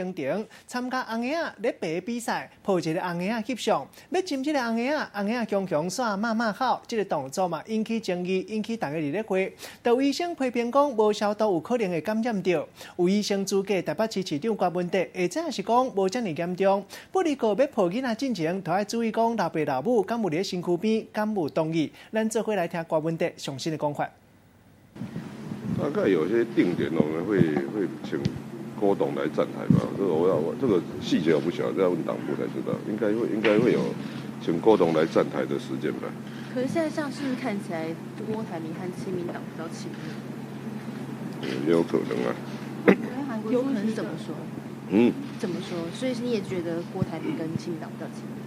行程，參加紅嬰仔咧爬比賽，抱一个紅嬰仔翕相，欲親這个紅嬰仔，紅嬰仔強強煞罵罵哭，這个動作嘛引起爭議，引起大家佇咧話。就醫生批評講無消毒有可能會感染著。有醫生資格台北市市長郭文德，或者是講無遮爾嚴重。不過欲抱囡仔進前，都愛注意講老爸老母敢有佇身軀邊，敢有同意。咱做伙來聽郭文德上新的講法。大概有些定點，我們會請郭董來站台吧。這個我要這個細節我不曉得，要問黨部才知道。應該會有請郭董來站台的時間吧。可是現在像是不是看起來郭台銘和親民黨比較親密？也有可能啊。有可能是怎麼說？嗯。怎麼說？所以你也覺得郭台銘跟親民黨比較親密？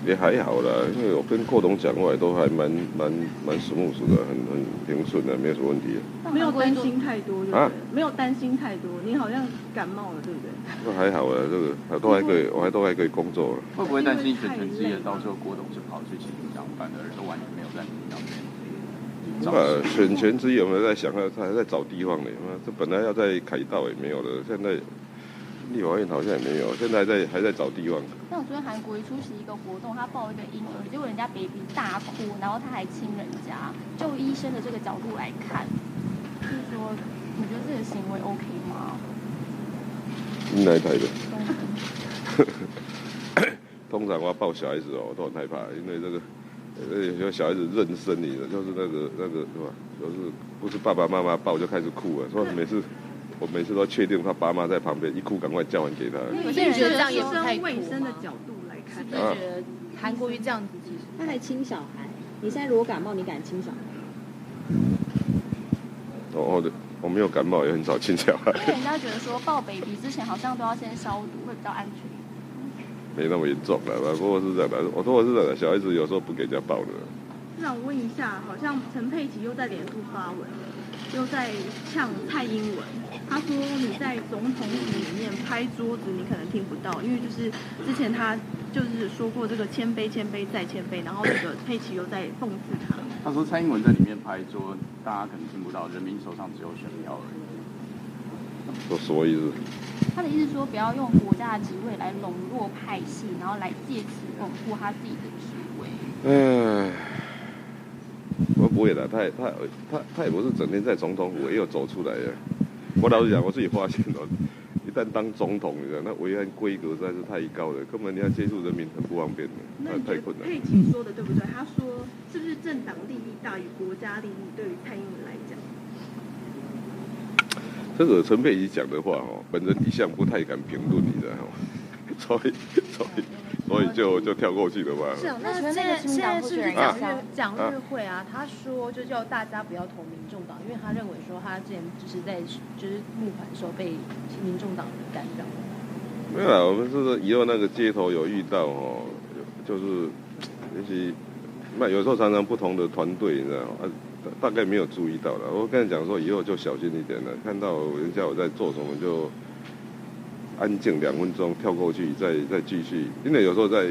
也還好啦，因為我跟郭董講話都還蠻 smooth 的，很平順的，沒有什麼問題。沒有擔心太多，啊？沒有擔心太多，你好像感冒了，對不對？那還好啊，這個都還可以，我還都還可以工作。會不會擔心選前之夜到時候郭董是跑去親民黨，反而都完全沒有在民進黨邊？那選前之夜有沒有在想？他還在找地方呢。這本來要在凱道也沒有了，現在。立法院好像也沒有，現在還在找地方。那我昨天韓國瑜出席一個活動，他抱一個嬰兒，結果人家 baby 大哭，然後他還親人家。就醫生的這個角度來看，就是說，你覺得這個行為 OK 嗎？哪一台的？通常我抱小孩子哦，我都很害怕，因為這個，有些小孩子認生你的，就是那個是吧？就是不是爸爸媽媽抱就開始哭了，所以每次。我每次都確定他爸媽在旁邊，一哭趕快交還給他。有些人覺得這樣也不太衛生的角度來看，是不是覺得韓國瑜這樣子其實他還親小孩？你現在如果感冒，你敢親小孩？哦，我沒有感冒，也很少親小孩。因為人家覺得說抱 baby 之前好像都要先消毒，會比較安全。沒那麼嚴重了，不過是這樣的，我說我是這樣的，小孩子有時候不給人家抱的。市長，我問一下，好像陳佩琪又在臉書發文了，又在嗆蔡英文。他說你在總統府裡面拍桌子，你可能聽不到，因為就是之前他就是說過這個謙卑、謙卑再謙卑，然後那個佩琪又在諷刺他。他說蔡英文在裡面拍桌，大家可能聽不到，人民手上只有選票而已。說什麼意思？他的意思說不要用國家的職位來籠絡派系，然後來借此鞏固他自己的職位。唉。我不會的，他也不是整天在總統府，也有走出來的。我老實講，我自己發現哦，一旦當總統，你知道那維安規格實在是太高了，根本你要接觸人民很不方便的，太困難。佩琪說的對不對？他說是不是政黨利益大於國家利益？對於蔡英文來講，這個陳佩琪講的話哦，本人一向不太敢評論，你知道嗎？所以就跳過去了吧。是啊，那現在是不是蔣岳慧啊？他說就叫大家不要投民眾黨，因為他認為說他之前就是在就是募款的時候被民眾黨干擾。沒有啦，我們是說以後那個街頭有遇到哦，就是也許那有時候常常不同的團隊，你知道嗎？大概沒有注意到了。我跟你講說，以後就小心一點了，看到人家我在做什麼就安靜2分鐘，跳過去，再繼續。因為有時候在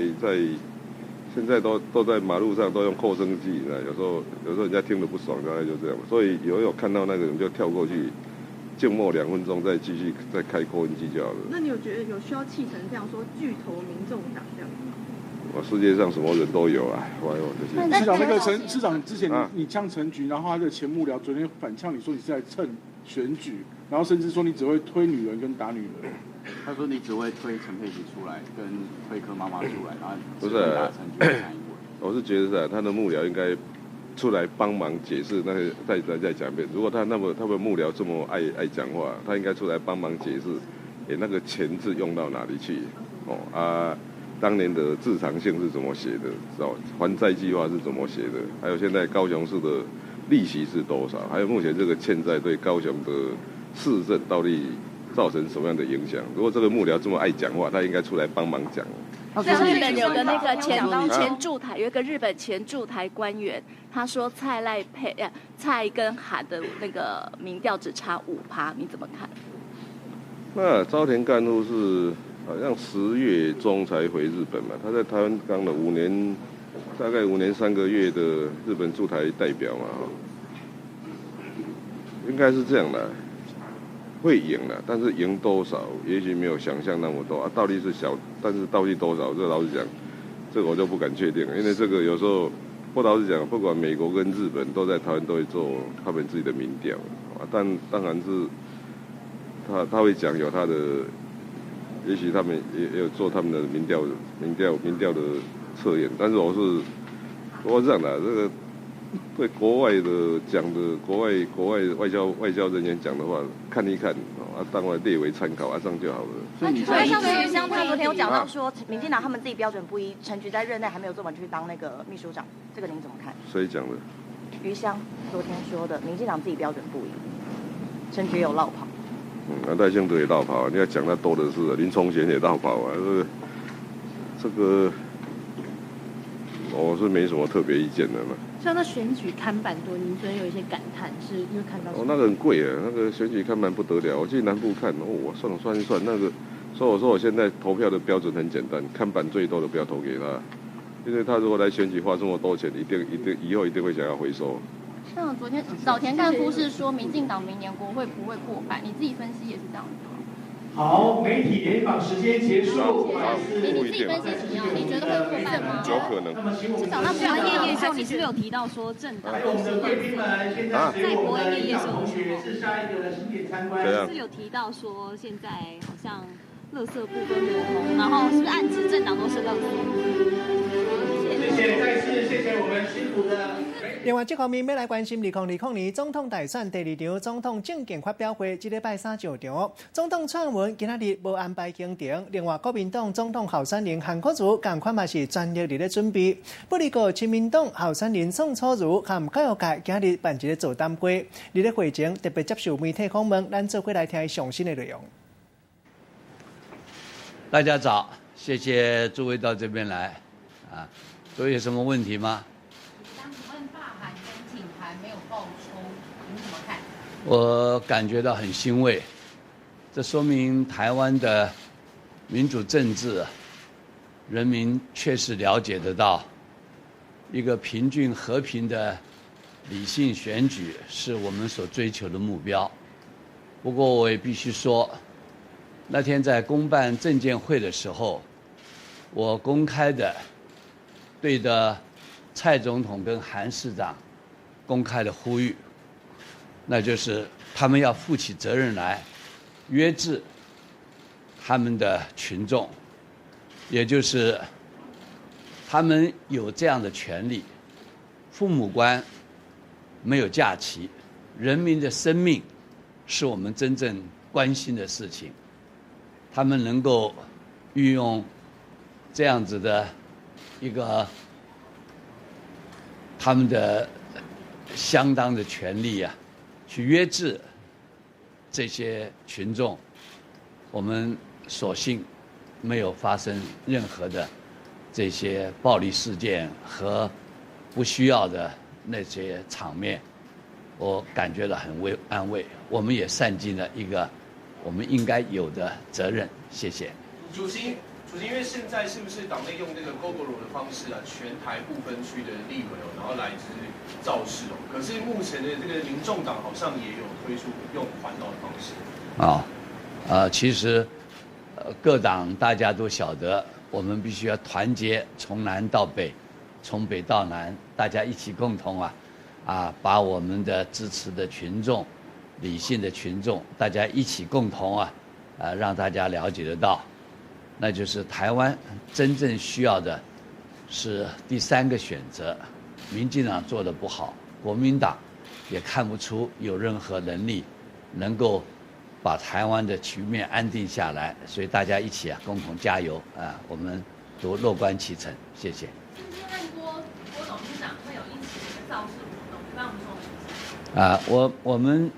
現在都在馬路上都用擴聲器，有時候人家聽得不爽，大概就這樣。所以有看到那個人就跳過去，靜默兩分鐘，再繼續再開擴音機就好了。那你有覺得有需要氣成這樣說拒投民眾黨這樣子嗎？我世界上什麼人都有啊，我有這些。市長，那個陳市長之前你嗆陳菊，然後他的前幕僚昨天反嗆你說你是在蹭選舉，然後甚至說你只會推女人跟打女人。他說你只會推陳佩琪出來，跟推柯媽媽出來，然後不是打陳菊蔡英文。我是覺得是啊，他的幕僚應該出來幫忙解釋，那個再講一遍。如果他那麼他們幕僚這麼愛講話，他應該出來幫忙解釋，欸，那個錢是用到哪裡去？哦啊，當年的自償性是怎麼寫的？知道還債計劃是怎麼寫的？還有現在高雄市的利息是多少？還有目前這個欠債對高雄的市政到底造成什麼樣的影響？如果這個幕僚這麼愛講話，他應該出來幫忙講。日本有個那個前駐台，有一個日本前駐台官員，他說蔡賴配蔡跟韓的那個民調只差5%，你怎麼看？那沼田幹夫是好像10月中才回日本嘛，他在台灣當了五年，大概5年3個月的日本駐台代表嘛，應該是這樣的。会赢了，但是赢多少，也许没有想象那么多啊。到底是小，但是到底多少，这老实讲，这个我就不敢确定，因为这个有时候，不老实讲，不管美国跟日本都在台湾都会做他们自己的民调啊，但当然是他会讲有他的，也许他们也有做他们的民调的测验，但是我是这样的，这个对国外的讲的国外外交人员讲的话，看一看啊，当然列为参考啊，这样就好了。那像徐湘他昨天有讲到说，民进党他们自己标准不一，陈菊在任内还没有做完去当那个秘书长，这个您怎么看？谁讲的？余香昨天说的，民进党自己标准不一，陈菊有落跑。嗯，赖清德也落跑，你要讲那多的是，林聪贤也落跑啊，这个我是没什么特别意见的嘛。像那选举看板多，您昨天有一些感叹，是因为看到？哦，那个很贵啊，那个选举看板不得了。我去南部看，哦，我算算一算，那个，所以我说我现在投票的标准很简单，看板最多的不要投给他，因为他如果来选举花这么多钱，一定一定以后一定会想要回收。像昨天早田干夫是说，民进党明年国会不会过半，你自己分析也是这样子吗？好，媒体联访时间结束。你自己分析怎么样？你觉得会过半吗？有可能。至少那国安夜夜秀，你是不是有提到说政党？还有我们的贵宾们，现在在国安夜夜秀同学是下一个的景点参观。是有提到说现在好像垃圾不分流通，然后是不是暗指政党都是垃圾？谢谢，再次谢谢我们辛苦的。另外，这方面欲来关心2020年总统大选第二场总统政见发表会，这礼拜三上场。总统蔡英文今仔日无安排行程。另外，国民党总统候选人韩国瑜仝款嘛是全力伫咧准备。不过，亲民党候选人宋楚瑜和教育界今日办一个座谈会，伫咧会前特别接受媒体访问，咱做伙来听上新的内容。大家早，谢谢诸位到这边来，啊，都有什么问题吗？想请问，罢韩跟挺韩没有爆冲，您怎么看？我感觉到很欣慰，这说明台湾的民主政治，人民确实了解得到，一个平均和平的理性选举是我们所追求的目标。不过我也必须说，那天在公办政见会的时候，我公开的对着蔡总统跟韩市长公开的呼吁，那就是他们要负起责任来，约制他们的群众，也就是他们有这样的权利。父母官没有假期，人民的生命是我们真正关心的事情。他们能够运用这样子的一个他们的相当的权力啊，去约制这些群众，我们所幸没有发生任何的这些暴力事件和不需要的那些场面，我感觉到很安慰。我们也善尽了一个我们应该有的责任。谢谢。主席，主席，因为现在是不是党内用这个 Gogoro 的方式啊，全台不分区的立委哦，然后来自造势哦。可是目前的这个民众党好像也有推出用环岛的方式。啊，其实，各党大家都晓得，我们必须要团结，从南到北，从北到南，大家一起共同啊，把我们的支持的群众、理性的群众，大家一起共同啊，让大家了解得到，那就是台湾真正需要的是第三个选择。民进党做的不好，国民党也看不出有任何能力能够把台湾的局面安定下来，所以大家一起啊，共同加油啊，我们都乐观其成，谢谢。今天和郭郭董事长会有一起的一个造势活动，帮我们说明一下。啊，我们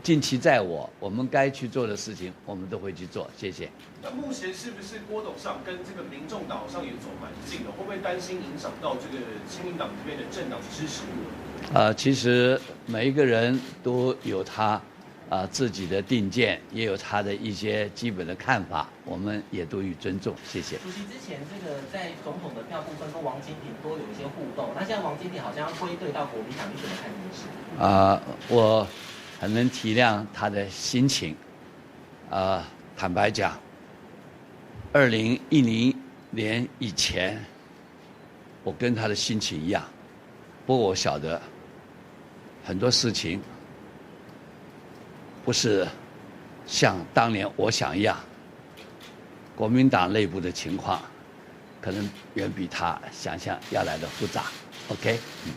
尽其在我，我们该去做的事情，我们都会去做，谢谢。那目前是不是郭董事长跟这个民众党好像也走蛮近的？会不会担心影响到这个亲民党这边的政党支持度？其实每一个人都有他自己的定见，也有他的一些基本的看法，我们也都予尊重，谢谢。主席之前这个在总统的票部分跟王金平多有一些互动，那现在王金平好像要归队到国民党，你怎么看这件事？啊，我很能体谅他的心情。坦白讲，2010年以前，我跟他的心情一样，不过我晓得很多事情不是像当年我想一样，国民党内部的情况可能远比他想象要来的复杂。OK，嗯。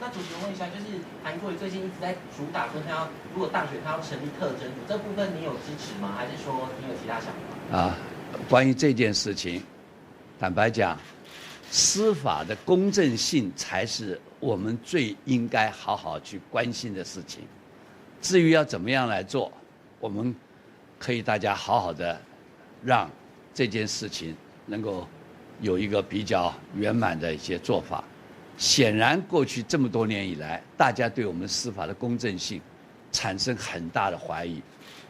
那主席问一下，就是韩国瑜最近一直在主打说他要如果当选，他要成立特侦组，这部分你有支持吗？还是说你有其他想法？啊，关于这件事情，坦白讲，司法的公正性才是我们最应该好好去关心的事情。至于要怎么样来做，我们可以大家好好的让这件事情能够有一个比较圆满的一些做法。显然，过去这么多年以来，大家对我们司法的公正性产生很大的怀疑，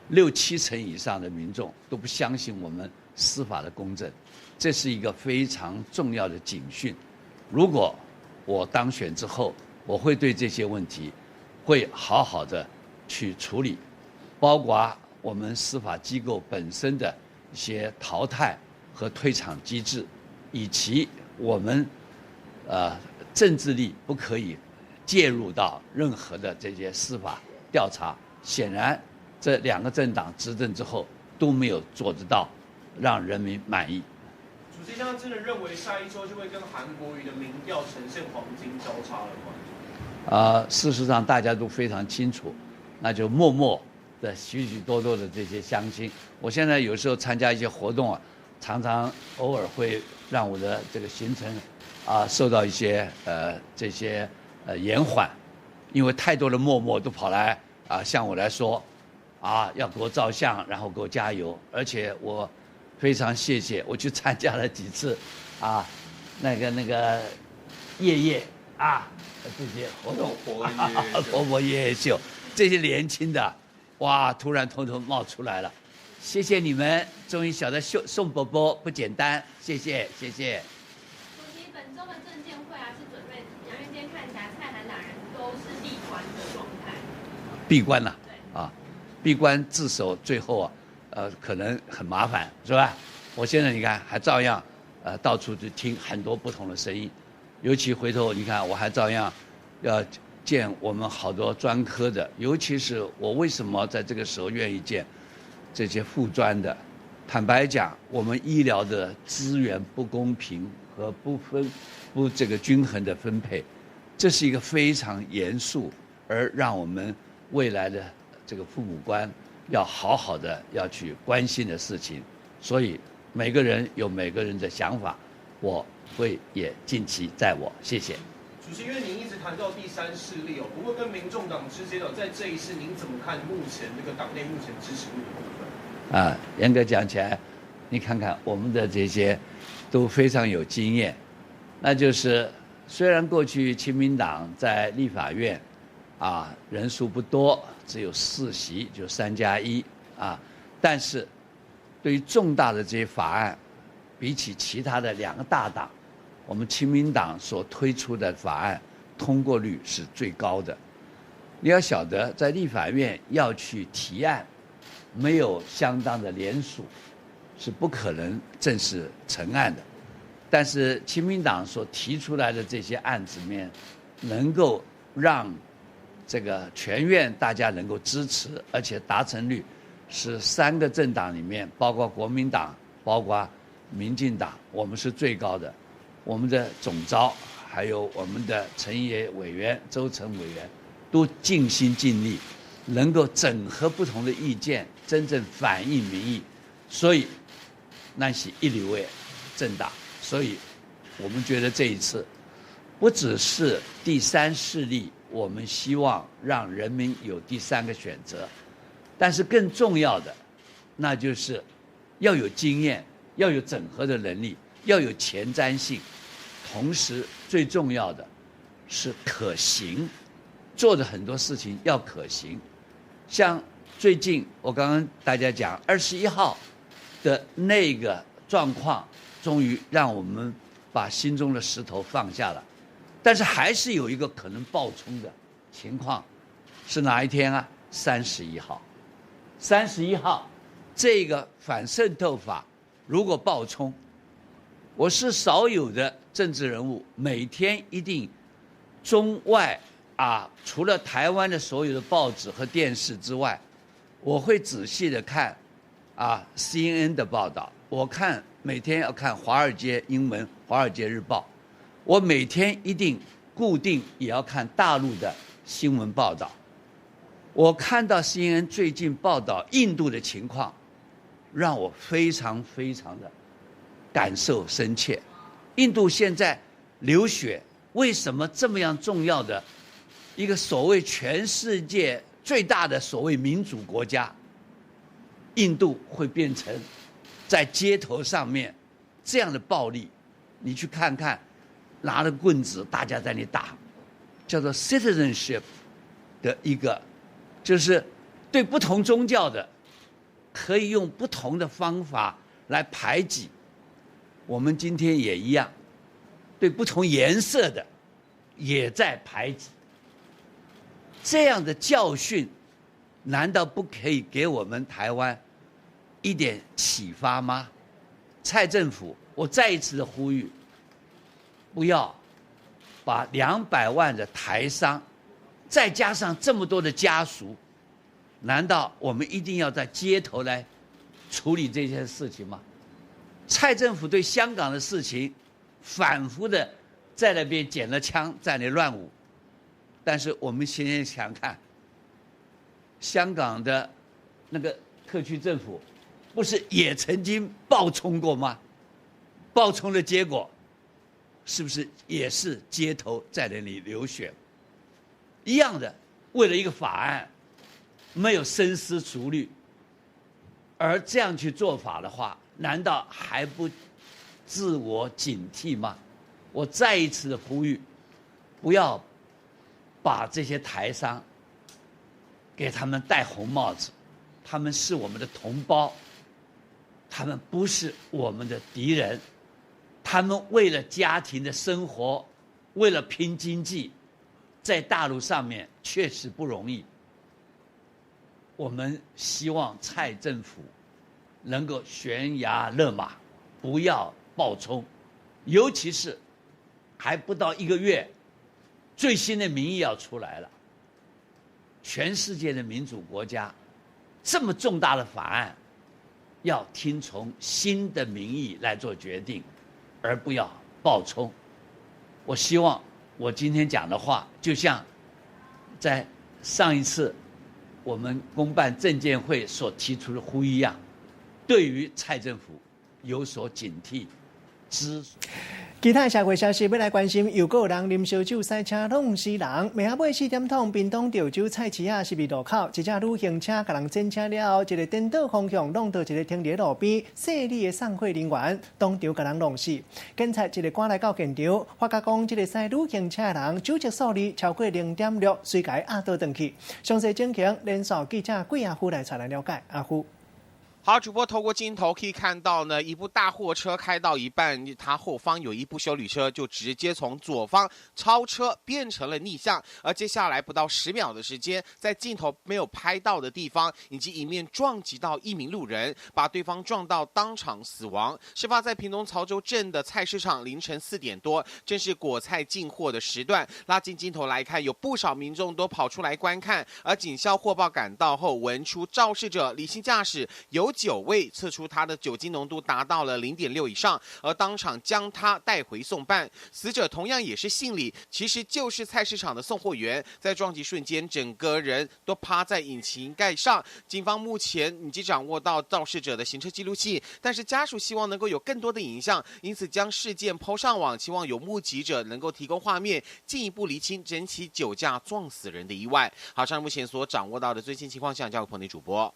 六七成以上的民众都不相信我们司法的公正，这是一个非常重要的警讯。如果我当选之后，我会对这些问题会好好的去处理，包括我们司法机构本身的一些淘汰和退场机制，以及我们政治力不可以介入到任何的这些司法调查。显然，这两个政党执政之后都没有做得到，让人民满意。主席，现在真的认为下一周就会跟韩国瑜的民调呈现黄金交叉了吗？事实上大家都非常清楚，那就默默的许许多多的这些乡亲。我现在有时候参加一些活动啊，常常偶尔会让我的这个行程啊，受到一些这些延缓，因为太多的默默都跑来啊向我来说，啊要给我照相，然后给我加油，而且我非常谢谢，我去参加了几次啊那个夜夜啊这些活动，婆婆夜夜秀，这些年轻的哇突然统统冒出来了，谢谢你们，终于晓得宋伯伯不简单，谢谢谢谢。闭关了，啊，闭关自守，最后啊，可能很麻烦，是吧？我现在你看还照样，到处去听很多不同的声音，尤其回头你看我还照样要见我们好多专科的，尤其是我为什么在这个时候愿意见这些副专的？坦白讲，我们医疗的资源不公平和不这个均衡的分配，这是一个非常严肃而让我们未来的这个父母官要好好的要去关心的事情，所以每个人有每个人的想法，我会也尽其在我，谢谢。主席，因为您一直谈到第三势力哦，不过跟民众党之间哦，在这一次您怎么看目前这个党内目前支持度的部分？啊，严格讲起来，你看看我们的这些都非常有经验，那就是虽然过去亲民党在立法院啊，人数不多，只有4席，就3+1啊。但是，对于重大的这些法案，比起其他的两个大党，我们亲民党所推出的法案通过率是最高的。你要晓得，在立法院要去提案，没有相当的联署，是不可能正式成案的。但是亲民党所提出来的这些案子面，能够让这个全院大家能够支持，而且达成率是3个政党里面，包括国民党、包括民进党，我们是最高的。我们的总召还有我们的陈野委员、周成委员，都尽心尽力，能够整合不同的意见，真正反映民意。所以，那是一流的政党。所以，我们觉得这一次不只是第三势力。我们希望让人民有第三个选择，但是更重要的，那就是要有经验，要有整合的能力，要有前瞻性，同时最重要的是可行，做的很多事情要可行。像最近我刚刚大家讲21号的那个状况，终于让我们把心中的石头放下了。但是还是有一个可能爆冲的情况，是哪一天啊？三十一号，三十一号，这个反渗透法如果爆冲，我是少有的政治人物，每天一定中外啊，除了台湾的所有的报纸和电视之外，我会仔细的看CNN 的报道，我看每天要看华尔街英文《华尔街日报》，我每天一定固定也要看大陆的新闻报道。我看到 CNN 最近报道印度的情况，让我非常非常的感受深切。印度现在流血，为什么这么样重要的一个所谓全世界最大的所谓民主国家，印度会变成在街头上面这样的暴力？你去看看，拿着棍子大家在那打，叫做 citizenship 的一个，就是对不同宗教的，可以用不同的方法来排挤。我们今天也一样，对不同颜色的也在排挤。这样的教训，难道不可以给我们台湾一点启发吗？蔡政府，我再一次的呼吁，不要把200万的台商，再加上这么多的家属，难道我们一定要在街头来处理这件事情吗？蔡政府对香港的事情，反复的在那边捡了枪，在那乱舞。但是我们现在想看，香港的那个特区政府，不是也曾经暴冲过吗？暴冲的结果，是不是也是街头在那里流血？一样的，为了一个法案，没有深思熟虑，而这样去做法的话，难道还不自我警惕吗？我再一次的呼吁，不要把这些台商给他们戴红帽子，他们是我们的同胞，他们不是我们的敌人，他们为了家庭的生活，为了拼经济，在大陆上面确实不容易。我们希望蔡政府能够悬崖勒马，不要暴冲，尤其是还不到一个月，最新的民意要出来了。全世界的民主国家，这么重大的法案，要听从新的民意来做决定，而不要暴冲。我希望我今天讲的话，就像在上一次我们公办政见会所提出的呼吁一样，对于蔡政府有所警惕。知。其他社會消息，欲來關心，又閣有人啉燒酒駛車弄死人。暝仔尾4點鐘，屏東潮州菜市仔十字路口，一隻旅行車共人剪車了後，一个顛倒方向弄到一个停佇路邊細膩的送貨人員，當場共人弄死。警察一个趕來到現場，發覺講這个駛旅行車的人酒測數字超過0.6，隨共壓倒轉去。詳細情形，連線記者桂阿夫來帶來了解。阿夫。好，主播透過鏡頭可以看到呢，一部大貨車開到一半，它後方有一部休旅車，就直接從左方超車變成了逆向。而接下來不到10秒的時間，在鏡頭沒有拍到的地方，以及迎面撞擊到一名路人，把對方撞到當場死亡。事發在屏東潮州鎮的菜市場，凌晨4點多，正是果菜進貨的時段。拉近鏡頭來看，有不少民眾都跑出來觀看。而警消獲報趕到後，聞出肇事者李姓駕駛有酒味，測出他的酒精濃度達到了0.6以上，而當場將他帶回送辦。死者同樣也是姓李，其實就是菜市場的送貨員。在撞擊瞬間，整個人都趴在引擎蓋上。警方目前已經掌握到肇事者的行車記錄器，但是家屬希望能夠有更多的影像，因此將事件 PO 上網，希望有目擊者能夠提供畫面，進一步釐清整起酒駕撞死人的意外。好，上目前所掌握到的最新情況，向交給彭麗主播。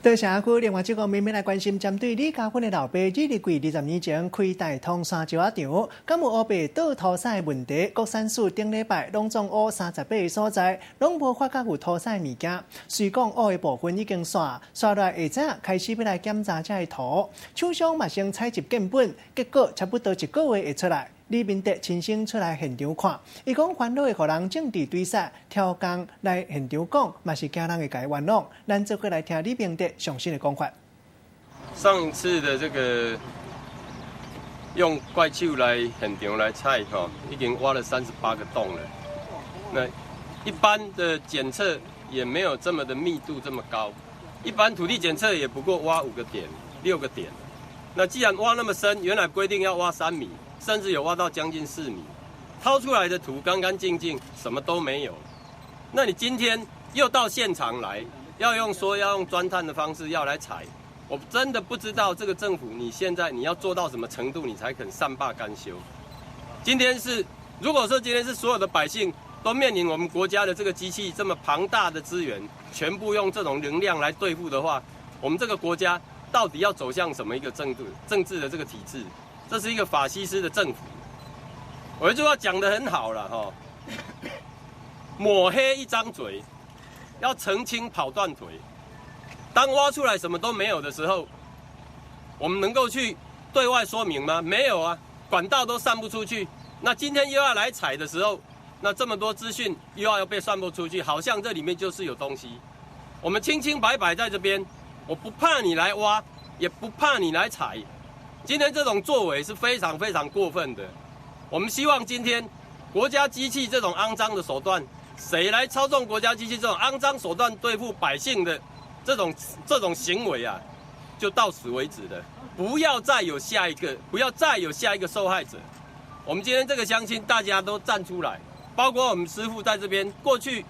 多謝阿姑。另外，這個妹妹來關心，針對李嘉芬的老爸李立貴20年前開大通沙石仔場，敢有烏白倒塗屎的問題？國產署頂禮拜攏總挖38個所在，攏無發覺有塗屎物件。雖講挖的部分已經煞，煞落來下早開始欲來檢查這个土，廠商嘛先採集樣本，結果差不多一個月會出來。李明哲親身出來現場看，伊講煩惱會予人政治追殺，刁工來現場講，嘛是驚人會共伊冤枉。咱做伙來聽李明哲上新的講法。上一次的這個用怪手來現場來採吼，已經挖了38個洞了。那一般的檢測也沒有這麼的密度這麼高，一般土地檢測也不過挖5個點、6個點。那既然挖那麼深，原來規定要挖3米，甚至有挖到將近4米，掏出來的土乾乾淨淨，什麼都沒有。那你今天又到現場來，要用說要用鑽探的方式要來採，我真的不知道這個政府你現在你要做到什麼程度，你才肯善罷甘休。今天是如果說今天是所有的百姓都面臨我們國家的這個機器這麼龐大的資源，全部用這種能量來對付的話，我們這個國家到底要走向什麼一個政治的這個體制？這是一個法西斯的政府。我一句話講得很好了哈，抹黑一張嘴，要澄清跑斷腿。當挖出來什麼都沒有的時候，我們能夠去對外說明嗎？沒有啊，管道都散不出去。那今天又要來採的時候，那這麼多資訊又要被散播出去，好像這裡面就是有東西。我們清清白白在這邊，我不怕你來挖，也不怕你來採。今天這種作為是非常非常過分的。我們希望今天國家機器這種骯髒的手段，誰來操縱國家機器這種骯髒手段對付百姓的這種行為啊，就到此為止了。不要再有下一個，不要再有下一個受害者。我們今天這個鄉親大家都站出來，包括我們師傅在這邊，過去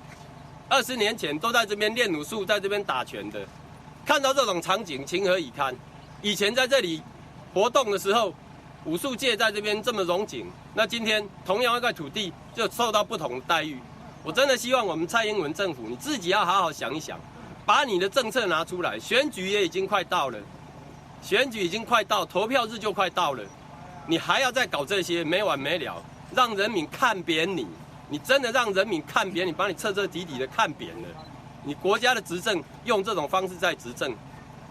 20年前都在這邊練武術，在這邊打拳的，看到這種場景情何以堪？以前在這裡活動的時候，武術界在這邊這麼榮景，那今天同樣一塊土地就受到不同的待遇。我真的希望我們蔡英文政府，你自己要好好想一想，把你的政策拿出來。選舉也已經快到了，選舉已經快到，投票日就快到了，你還要再搞這些沒完沒了，讓人民看扁你。你真的讓人民看扁你，把你徹徹底底的看扁了。你國家的執政用這種方式在執政，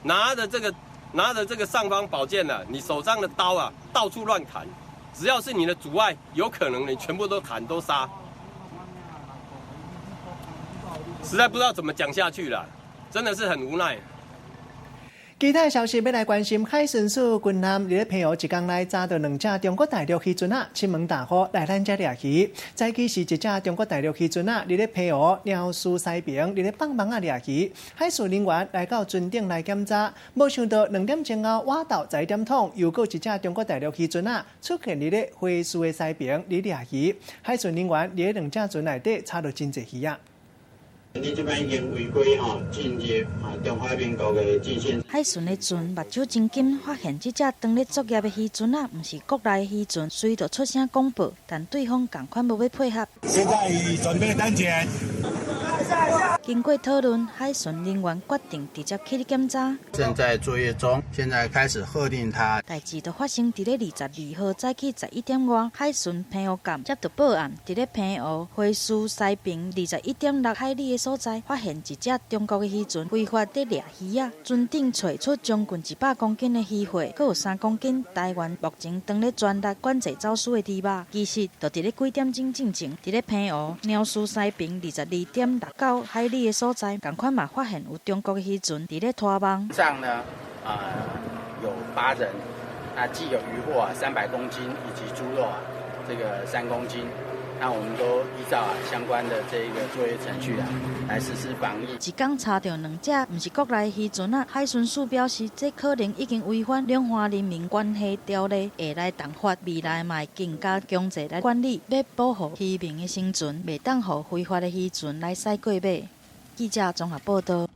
拿着這個尚方寶劍啊，你手上的刀啊，到處亂砍，只要是你的阻礙，有可能你全部都砍都殺。實在不知道怎麼講下去了，真的是很無奈。其他消息欲來關心，海巡署軍艦佇咧澎湖一工內查著兩隻中國大陸漁船仔，侵門大戶來咱遮掠魚。早起是一隻中國大陸漁船仔，佇咧澎湖鳥嶼西爿佇咧放網仔掠魚，海事人員來到船頂來檢查，無想到2點鐘後倚晝11點通，又閣一隻中國大陸漁船仔出現佇咧花嶼的西爿佇掠魚，海巡人員佇咧兩隻船內底查著真濟魚仔。你這擺已經違規吼進入啊中華民國的界線。海巡的船目睭真緊，發現這隻當咧作業的漁船仔，毋是國內漁船，隨就出聲廣報，但對方仝款無欲配合。現在準備單檢。經過討論，海巡人員決定直接去檢查。正在作業中，現在開始喝令他。代誌就發生佇咧22號早起11點外，海巡澎湖艦接到報案，佇咧澎湖花嶼西爿21.6海里的所在，發現一隻中國的漁船非法佇掠魚仔，船頂揣出將近100公斤的漁貨，閣有3公斤台灣目前當咧全力管制走私的豬肉。其實，就佇咧幾點鐘進前，佇咧澎湖鳥嶼西爿22.69海里的所在，仝款嘛發現有中國的漁船佇咧拖網。上呢，有8人，那既有漁獲啊300公斤，以及豬肉啊這個3公斤。那我們都依照啊相關的這一個作業程序啊來實施防疫。一工查著兩隻，毋是國內漁船仔。海巡署表示，這可能已經違反兩岸人民關係條例，會來重罰，未來嘛會更加強制來管理，欲保護漁民的生存，袂當予非法的漁船來駛過尾。記者綜合報道。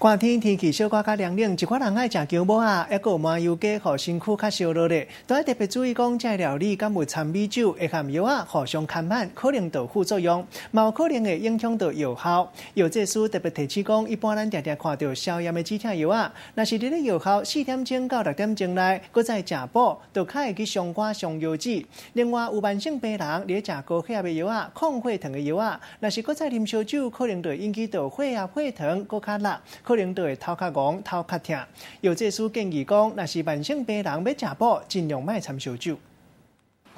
寒天天氣小可較涼冷，一寡人愛食薑母仔，抑閣有麻油雞，予身軀較燒熱咧。都愛特別注意講，這料理敢有摻米酒，會和藥仔互相牽絆，可能就有副作用，嘛有可能會影響到藥效。藥劑師特別提醒講，一般咱定定看著消炎的止疼藥仔，若是佇咧藥效4點鐘到6點鐘內，閣再食補，就較會去傷肝傷腰子。另外，有慢性病人佇咧食高血壓的藥仔、降血糖的藥仔，若是閣再啉燒酒，可能就會引起到血壓、血糖閣較落。可能就會頭較戇、頭較疼。藥劑師建議講，若是慢性病人欲食補，盡量莫摻燒酒。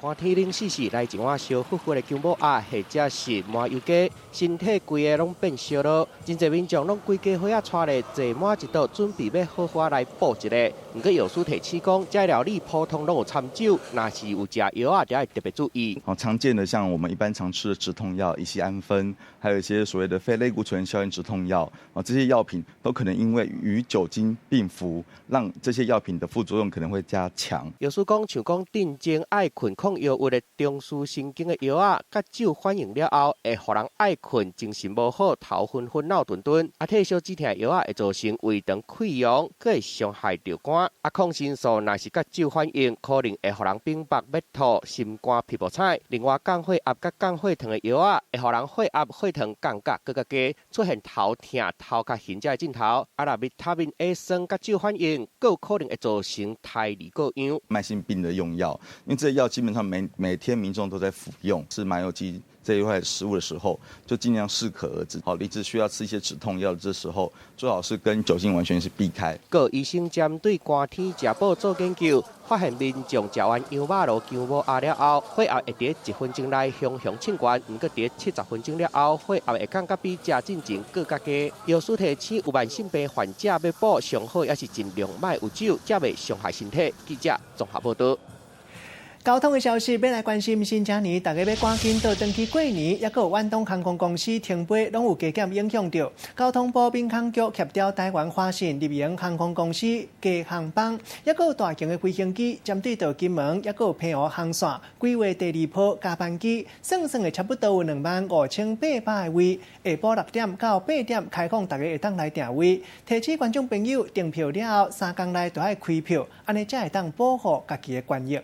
寒天冷死死，來一碗燒呼呼的薑母鴨，或者是麻油雞，身體規个攏變燒了。真濟民眾攏規家伙仔帶來坐滿一桌，準備欲好好來補一下。毋過藥師提醒講，這料理普通攏有摻酒，若是有食藥仔，就愛特別注意。哦，常見的像我們一般常吃的止痛藥，乙酰氨酚，還有一些所謂的非類固醇消炎止痛藥，啊，這些藥品都可能因為與酒精並服，讓這些藥品的副作用可能會加強。藥師講，像講鎮靜愛睏抗憂鬱的中樞神經的藥仔，佮酒反應了後，會予人愛睏、精神無好、頭昏昏、腦鈍鈍。啊，退燒止疼藥仔會造成胃腸潰瘍，閣會傷害著肝。啊，抗生素若是佮酒反應，可能會予人反腹、欲吐、心肝脾無彩。另外，降血壓佮降血糖的藥仔，會予人血壓、血糖降甲閣較低，出現頭疼、頭殼眩這的症頭。啊，若維他命 A 酸佮酒反應，閣有可能會造成胎兒過秧。慢性病的用藥，因為這些藥基本上每天民眾都在服用，吃麻油雞這一塊食物的時候，就盡量適可而止。好，你只需要吃一些止痛藥，這時候最好是跟酒精完全是避開。各醫生針對寒天食補做研究，發現民眾食完羊肉爐、薑母鴨了後，血壓會佇一分鐘內雄雄衝懸，毋過佇70分鐘了後，血壓會降甲比食進前閣較低。藥師提醒有慢性病患者欲補，上好也是盡量莫有酒，才袂傷害身體。記者綜合報道。交通的消息，欲來關心新正年，大家欲趕緊倒轉去過年，抑閣有遠東航空公司停飛，攏有加減影響著。交通部民航局協調台灣華信、立榮航空公司加航班，抑閣有大型的飛行機針對著金門，抑閣有澎湖航線，規劃第二波加班機，算算會差不多有25,800個位。下晡6點到8點開放，大家會當來訂位。提醒觀眾朋友訂票了後，3工內就愛開票，按呢才會當保護家己的權益。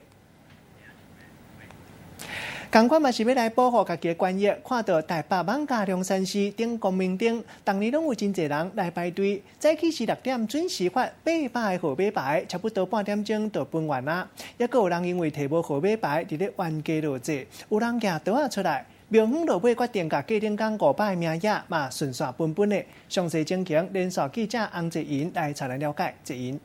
仝款嘛是欲來保護家己的權益，看著台北艋舺龍山寺頂光明燈，逐年攏有真濟人來排隊。早起時6點準時發800個號碼牌，差不多半點鐘就分完啦。抑閣有人因為提無號碼牌，佇咧冤家落坐，有人舉刀仔出來，廟方落尾決定共隔頂工500個名額嘛順紲分分的。詳細情形，連線記者洪哲莹來帶咱了解。哲莹。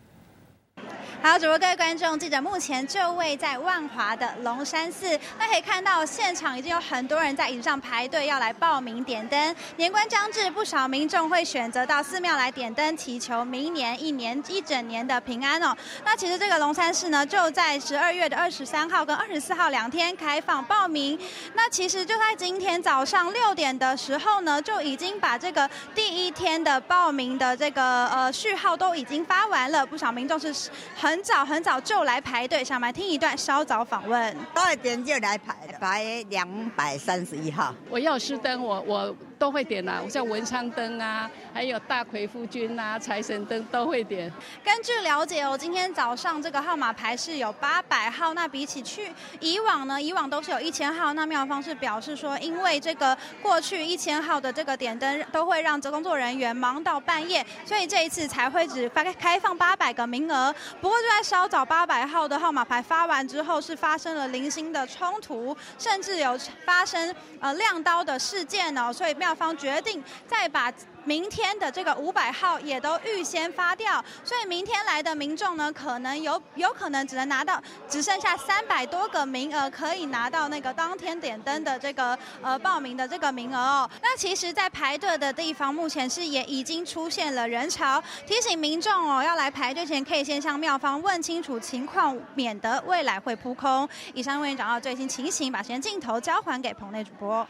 好，主播各位觀眾，記者目前就位在萬華的龍山寺。那可以看到現場已經有很多人在椅子上排隊要來報名點燈。年關將至，不少民眾會選擇到寺廟來點燈，祈求明年一年一整年的平安哦。那其實這個龍山寺呢，就在12月的23號跟24號2天開放報名。那其實就在今天早上6點的時候呢，就已經把這個第一天的報名的這個序號都已經發完了。不少民眾是很早很早就來排隊，想來聽一段稍早訪問。2點就來排，排231號。我要施燈，我都會點啦，像文昌燈啊，還有大魁夫君啊、財神燈都會點。根據了解哦，今天早上這個號碼牌是有800號，那比起去以往呢，以往都是有1000號。那廟方是表示說，因為這個過去1000號的這個點燈都會讓這工作人員忙到半夜，所以這一次才會只發開放800個名額。不過就在稍早800號的號碼牌發完之後，是發生了零星的衝突，甚至有發生亮刀的事件哦，所以廟方決定再把明天的這個500號也都預先發掉，所以明天來的民眾呢，可能有可能只能拿到只剩下300多個名額，可以拿到那個當天點燈的這個報名的這個名額哦。那其實，在排隊的地方，目前是也已經出現了人潮，提醒民眾哦，要來排隊前可以先向廟方問清楚情況，免得未來會撲空。以上為你掌握最新情形，把時間鏡頭交還給棚內主播。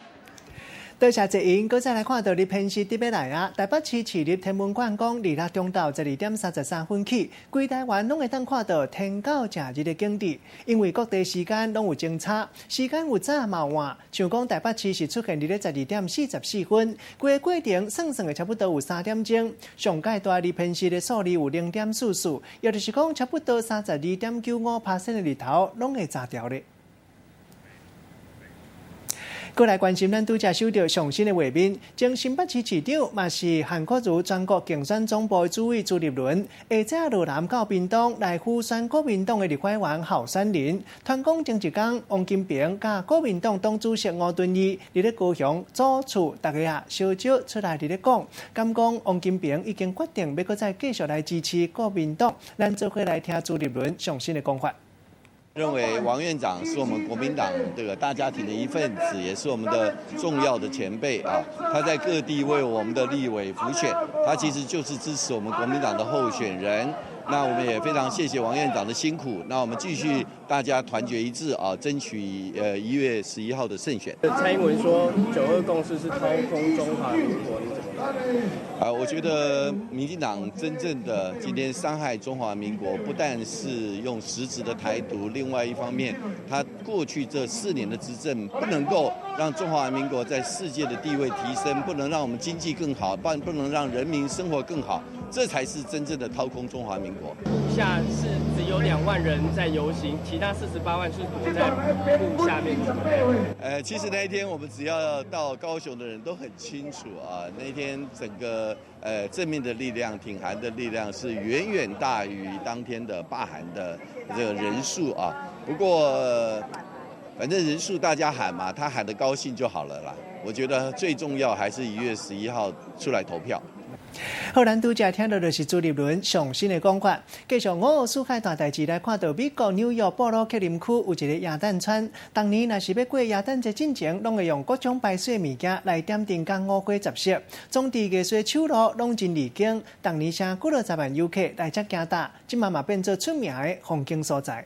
多謝哲瑩，閣再來看著日偏食佇欲來啊！台北市市立天文館講，26中晝12點33分起，規台灣攏會當看到天狗食日的景致。因為各地時間攏有鐘差，時間有早嘛有晚。像講台北市是出現佇咧12點44分，規個過程算算會差不多有3點鐘。上蓋大日偏食的數字有0.44，也就是講差不多32.95%的日頭攏會遮著咧。閣來關心咱拄才收著上新的畫面，前新北市市長嘛是韓國瑜全國競選總部的主委朱立倫，下早落南到屏東來輔選國民黨的立法委員候選人。傳講前一工，王金平佮國民黨黨主席吳敦義佇咧高雄祖厝，大家啊小少出來佇咧講，敢講王金平已經決定欲閣再繼續來支持國民黨。咱做伙來聽朱立倫上新的講法。認為王院長是我們國民黨這個大家庭的一份子，也是我們的重要的前輩啊。他在各地為我們的立委輔選，他其實就是支持我們國民黨的候選人。那我們也非常謝謝王院長的辛苦。那我們繼續大家團結一致啊，爭取1月11號的勝選。蔡英文說九二共識是掏空中華民國，你怎麼看？啊，我覺得民進黨真正的今天傷害中華民國，不但是用實質的台獨，另外一方面，他過去這4年的執政，不能夠讓中華民國在世界的地位提升，不能讓我們經濟更好，不能讓人民生活更好，這才是真正的掏空中華民國。布下是只有2萬人在遊行，其他48萬是躲在布下面。其實那一天我們只要到高雄的人都很清楚啊，那一天整個正面的力量、挺韓的力量是遠遠大於當天的罷韓的這個人數啊。不過，反正人數大家喊嘛，他喊得高興就好了啦。我覺得最重要還是1月11號出來投票。好，咱拄才聽到的是朱立倫上新的講法。繼續五湖四海大代誌來看到美國紐約布魯克林區有一个耶誕村，當年若是欲過耶誕節進前，攏會用各種排水物件來點燈佮五花十色，總之藝術手路攏真離經。逐年啥幾落十萬遊客來遮行搭，這馬嘛變做出名的風景所在。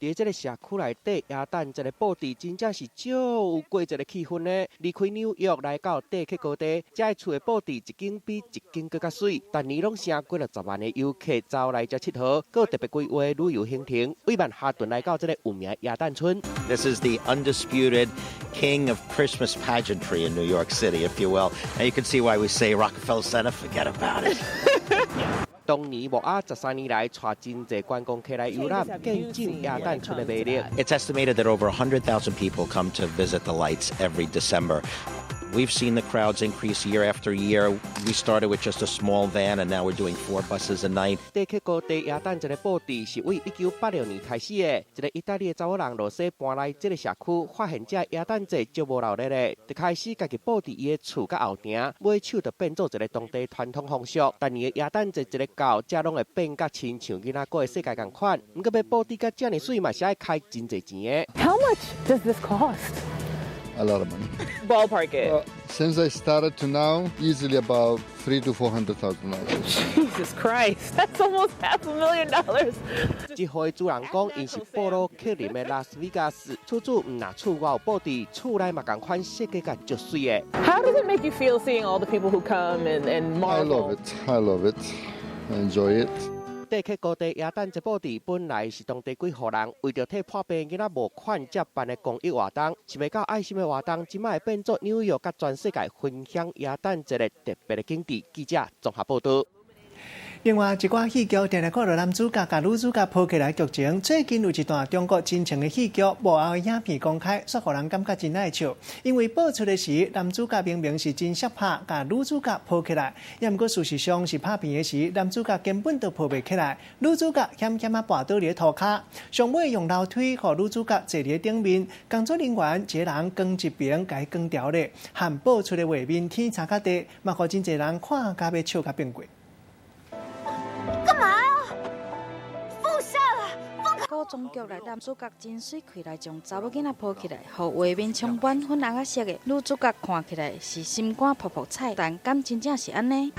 佇這个社區內底，耶誕節的布置真正是足有過節的氣氛呢。離開紐約來到地克高地，這个厝的布置一間比一間閣較媠，逐年攏成幾落十萬的遊客走來遮𨑨迌，閣特別規劃旅遊行程，為曼哈頓來到這个有名耶誕村。 This is the undisputed king of Christmas pageantry in New York City, if you will. And you can see why we say Rockefeller Center, forget about it. 當年幕仔13年來，帶真濟觀光客來遊覽，見證耶誕村的魅力。 It's estimated that over 100,000 people come to visit the lights every December. We've seen the crowds increase year after year. We started with just a small van, and now we're doing four buses a night. 地克高地耶誕節的布置是為1986年開始的。一个意大利的查某人羅西搬來這个社區，發現這耶誕節足無鬧熱的，就開始家己布置伊的厝佮後庭，尾手就變做一个當地傳統風俗。逐年的耶誕節一个到，這攏會變甲親像囡仔過的世界仝款。毋過欲布置甲遮爾媠嘛是愛開真濟錢的。 How much does this cost? A lot of money. Ballpark it. Well, since I started to now, easily about three to four hundred thousand dollars. Jesus Christ, that's almost half a million dollars. 這戶的主人講，𪜶是布魯克林的拉斯維加斯，厝主毋若厝外有布置，厝內嘛仝款設計甲足媠的。 How does it make you feel seeing all the people who come and I marvel? love it. I love it. I enjoy it. 地克高地耶誕節布置本來是當地幾戶人為著替破病囡仔募款才辦的公益活動，想袂到愛心的活動，這擺會變做紐約佮全世界分享耶誕節的特別的景致。記者綜合報道。另外，一寡戲劇定定看著男主角佮女主角抱起來劇情。最近有一段中國真情的戲劇幕後的影片公開，煞予人感覺真愛笑。因為播出的時，男主角明明是真澀拍，共女主角抱起來，也毋過事實上是拍片的時，男主角根本就抱袂起來，女主角險險仔跋倒佇咧塗跤，上尾用樓梯予女主角坐佇咧頂面，工作人員一个人扛一爿共伊扛牢咧，和播出的畫面天差較濟，嘛予真濟人看甲欲笑甲變過。幹嘛啊？放下了，放開！古裝劇內男主角真媠氣來將查某囡仔抱起來，予畫面充滿粉紅仔色的女主角看起來是心肝噗噗彩，但敢真正是按呢？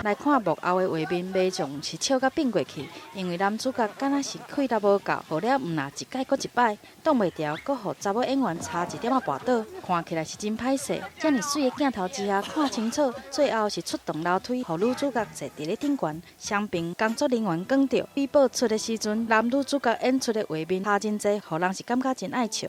來看幕後的畫面，馬上是笑甲變過去，因為男主角敢若是氣力無夠，予了毋若一擺閣一擺，擋袂牢，閣予查某演員差一點仔跋倒，看起來是真歹勢。遮爾媠的鏡頭之下看清楚，最後是出動樓梯，予女主角坐佇咧頂懸，雙爿工作人員扛著。比播出的時陣，男女主角演出的畫面差真濟，予人是感覺真愛笑。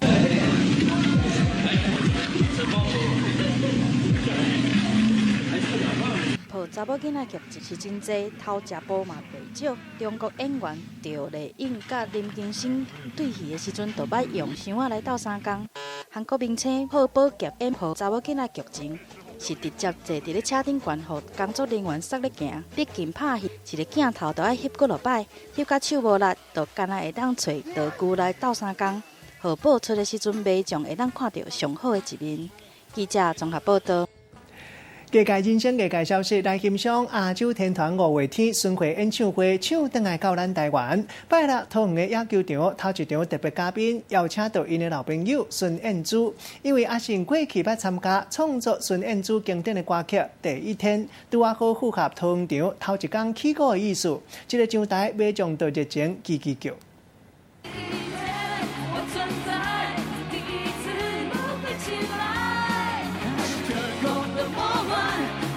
抱查某囡仔劇集是真濟，偷食步嘛袂少。中國演員趙麗穎佮林更新對戲的時陣，就捌用箱仔來鬥相共。韓國明星賀寶傑演抱查某囡仔劇情，是直接坐佇咧車頂懸，予工作人員捒咧行。畢竟拍戲一个鏡頭都愛翕幾落擺，翕甲手無力，就敢若會當揣道具來鬥相共。予播出的時陣，馬上會當看著上好的一面。記者綜合報道。藝界人生藝界消息來欣賞亞洲天團五月天巡迴演唱會，唱轉來到咱台灣。拜六桃園的野球場頭一場特別嘉賓邀請到𪜶的老朋友孫燕姿，因為阿信過去捌參加創作孫燕姿經典的歌曲《第一天》，拄仔好符合桃園場頭一工起鼓的意思。這个上台馬上就熱情吱吱叫。我存在，第一次都飛起來，天空的魔幻，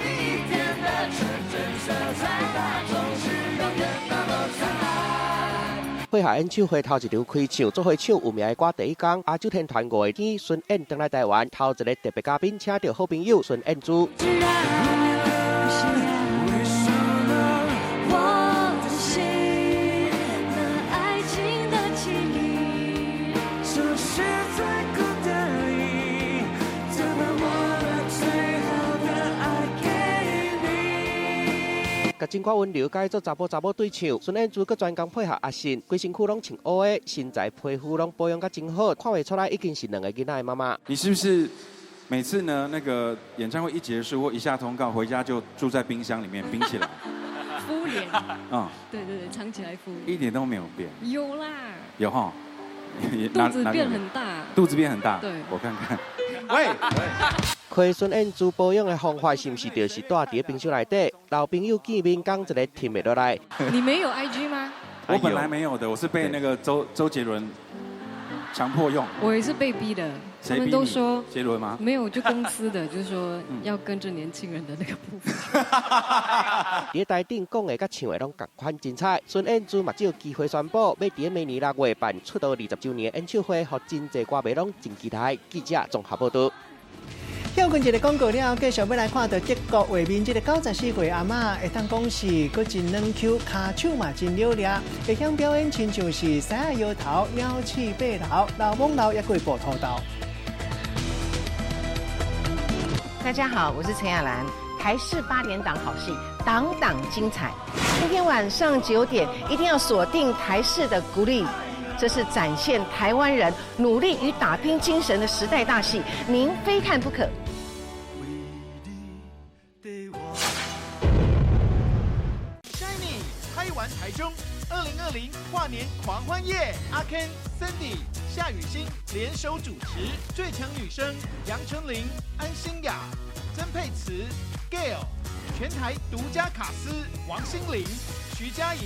第一天的純真色彩，它總是永遠那麼燦爛。配合演唱會頭一場開唱，做伙唱有名的歌第一工，亞洲天團五月天巡演轉來台灣，頭一个特別嘉賓請著好朋友孫燕姿。我的心，那愛情的記憶，這是最酷的意，怎麼我把最好的愛給你？共情歌溫柔改做查埔查某對唱，孫燕姿閣專工配合阿信，規身軀攏穿烏的，身材皮膚攏保養甲真好，看袂出來已經是兩个囡仔的媽媽。你是不是每次呢？那個演唱會一結束或一下通告，回家就住在冰箱裡面冰起來？敷臉。嗯，對對對，藏起來敷臉。一點都沒有變。有啦。有哈。肚子變很大。肚子變很大。對。我看看。喂。開孫燕姿保養的方法，是毋是就是蹛佇冰箱內底？老朋友見面，講一个停袂落來。你沒有 IG 嗎？我本來沒有的，我是被那個周杰倫強迫用。我也是被逼的，他們都說。杰倫嗎？沒有，就公司的，就是說要跟着年輕人的那個步伐。佇台頂講的佮唱的攏仝款精彩。孫燕姿嘛藉機會宣布，欲佇明年6月辦出道20週年演唱會，予真濟歌迷攏真期待。記者綜合報導。跳過一个廣告了後，繼續欲來看著德國畫面，這个94歲阿嬤會當講是閣真軟 Q，跤手嘛真了掠，會曉表演親像是獅仔搖頭、鳥鼠爬樓、老母老，抑閣會哺土豆。大家好，我是陳亞蘭，台視八點檔好戲，檔檔精彩。今天晚上9點，一定要鎖定台視的《鼓勵》，這是展現台灣人努力與打拼精神的時代大戲，您非看不可。 SHINee 拍完台中，2020跨年狂歡夜，阿 Ken、Cindy、夏雨欣聯手主持，最強女聲楊丞琳、安心亞、曾沛慈、Gail，全台獨家卡司王心凌、徐佳瑩、